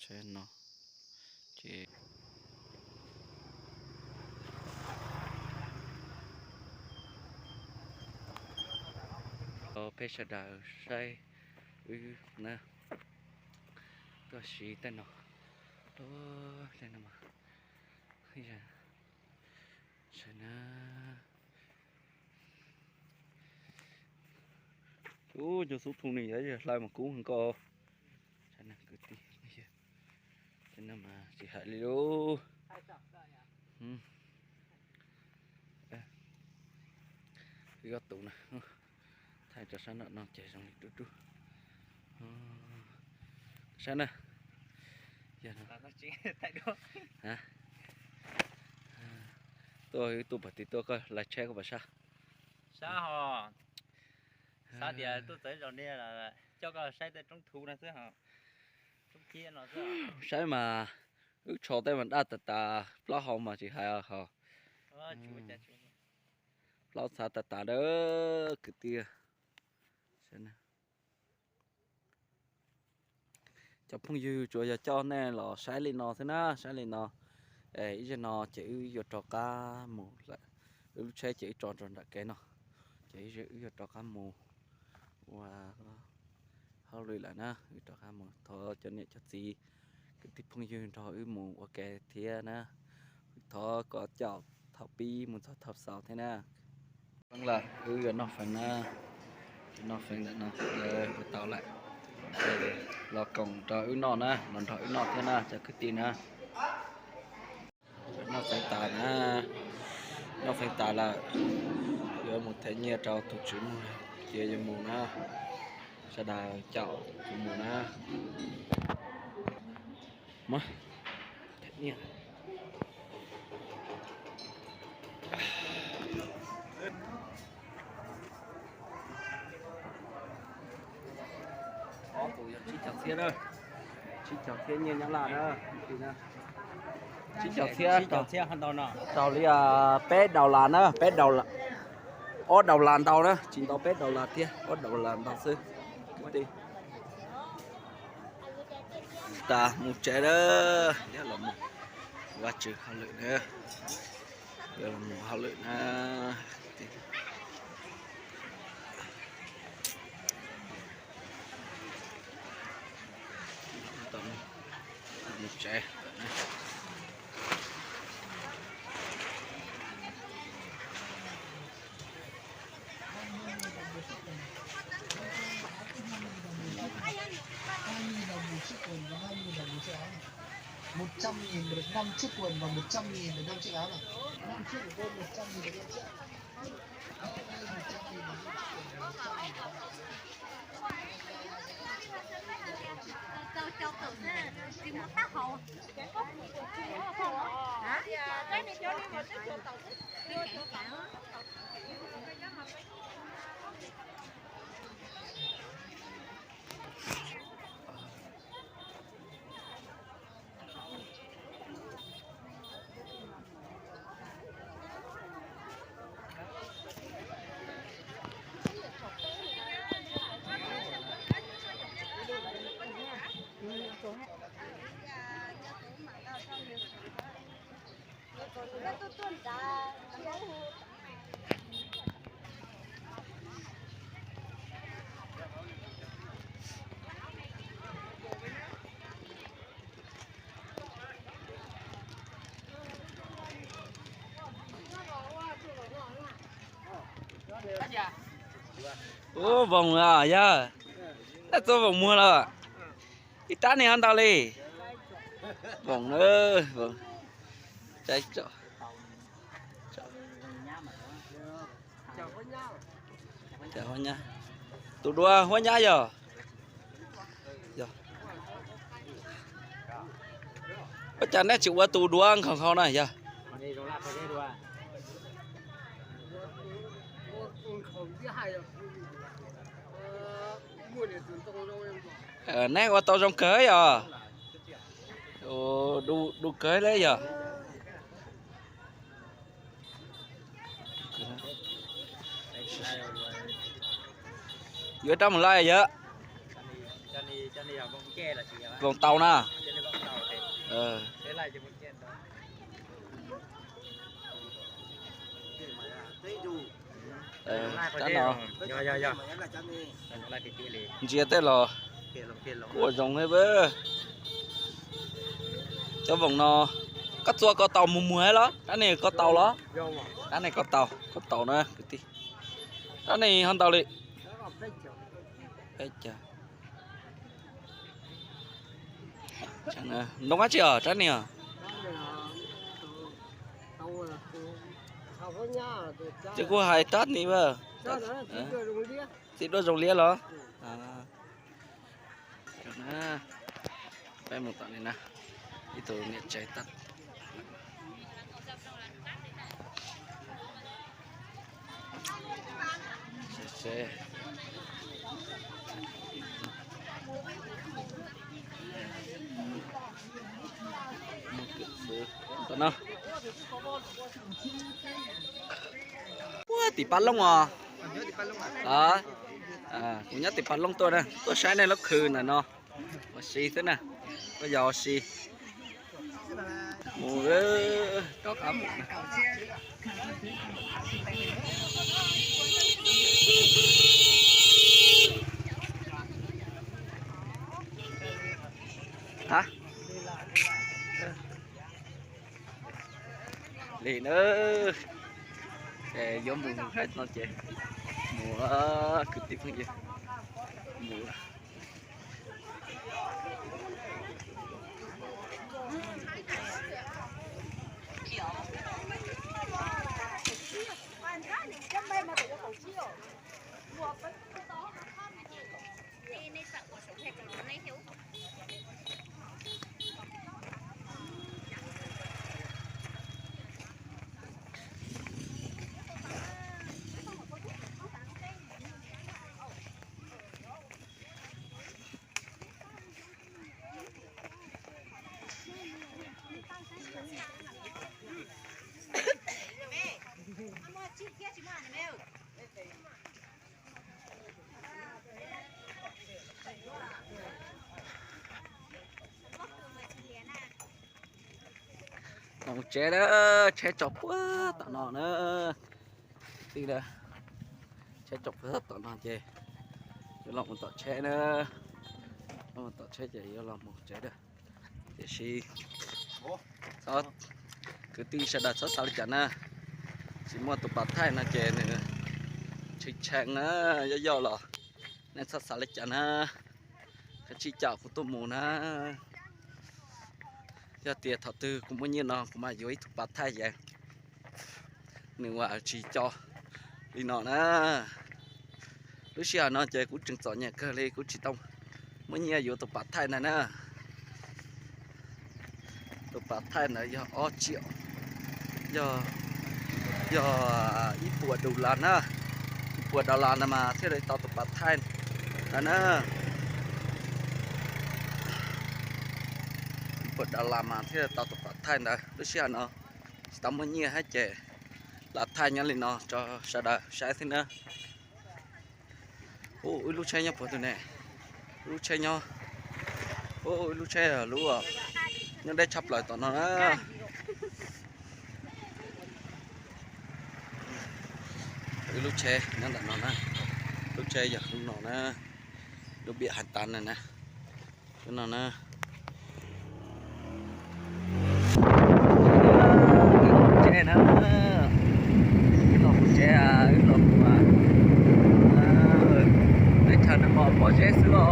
Saib no ces peb sawv daws saib wb na, tuaj siv tej no, tej no mas, saib na. Ub, cov xub thu ne yog hlais mas kub heev koj. Kwv tij, no mas tsis hais li lauj. Wb ob tug na, thaij rau sab no no ces zoo li rub rub. Sab na, yog no. Tuaj, wb tuaj pem tid tuaj, koj live chat koj pom sab. Sab ho, xav tias tuaj txawv zos ne, coj koj saib tej roob thu no xwb ho. Saib mas wb tso tej mas daj tas tas, plaub hau mas tsis hais ho. Plaub txhav tas tas dawb kwv tij. Cov phooj ywg, tsuas yog coj nej los saib li no xwb na, saib li no. Ib zaug no ces wb yuav rov qab mus lawm. Wb lub tsheb ces wb tso rau nram kev no, ces wb yuav rov qab mus ua hauj lwm lawm na. Wb rov qab mus, thov cov niam cov txiv, kwv tij phooj ywg nrog wb mus ua ke thiab na. Thov kom caum thaum pib mus txog thaum xaus thiab na. Feeb lawm, wb yuav noj feeb na, noj feeb lawm no, ua tau lawm. Los koom rau wb noj na, los nrog wb noj thiab na cov kwv tij na. Noj feeb tas na, noj feeb tas lawm, yuav mus them nyiaj rau tus tswv muag, ces yuav mus na, sawv daws caum kuv mus na. Ob tug yog tsib caug txhiab na, tsib caug txhiab nyiaj Nyab Laj na, tsib caug txhiab, tau li peb dollar na, peb dollar, ob dollar ntau na, tsis ntau peb dollar thiab, ob dollar ntau xwb. Tas mus tsev na, yog los mus Vajtswv hauj lwm na, yog los mus hauj lwm na. Mus tsev. Ub, Voos los yog, tab txog Voos muag los. Ib rab niag ntau li. Voos na, Voos. Tus dua Huab Nyab yog. Ua cas nej tsis ua tus dua nkhaus nkhaus na yog? Neb ua tau zoo kawg yog. Du kawg li yog. Yuav rov mus lawm yog. Voos tau na. Rab no ntsia tej los kuj ua zoo li. Cov voom no koj txua ko taus mus muag los? Rab ne ko taus los? Rab ne ko taus, ko taus na kwv tij. Rab ne ho ntau li. Ntoo dab tsi os rab ne os? Ces kuv hais rab ne, txiv duaj zoo liab los? Peb mus tom li na, ib tug niam tsev tab Ua tim Paj Looj os. Kuv nyob tim Paj Looj tuaj na, tuaj saib nej lub khw ntawm no. Ua si xwb na, koj yog ua si. Mus, rov qab mus. Li na, es yuav mus hais no ces mus, kwv tij phooj ywg, mus. Los mus tsev na, tsheb tso puag tom no na. Tij, tsheb tso puag tom no ces yuav los mus tom tsheb na. Los mus tom tsheb ces yuav los mus tsev na. Tiam sis kwv tij sawv daws txhob xav li cas na, tsis muaj tus pas thaij no ces nws tshee tshee na, yoj yoj los nej txhob xav li cas na. Kav tsij caum kuv tuaj mus na. Yog tias thaum twg kuv muaj nyiaj no kuv mam yuav ib tug pas thaij ces nws ua tsis co li no na. Lub sij hawm no ces kuv tseem txom nyem kawg li, kuv tsis tau muaj nyiaj yuav tus pas thaij ntawd na. Tus pas thaij ntawd yog ob triệu, yog, yog ib puas dollar na. Ib puas dollar ntawd mas thiaj li tau tus pas thaij ntawd na. Ib puas dollar mas thiaj li tau tus pas thaij ntawd. Lub sij hawm no tsis tau muaj nyiaj thiab ces lam thaij nyob li no rau sawv daws saib xwb na. Ub, ib lub tsheb nyob puag twg ne? Lub tsheb nyob, ub, ib lub tsheb lub nyob deb tshaj plaws tom no na. Ib lub tsheb nyob ntawm no na. Lub tsheb yog lub no na. Lub npiam hais tas na na. Lub no na. Tsheb na, wb los mus tsev, wb los mus, teb chaws neeg los pom zeb xwb.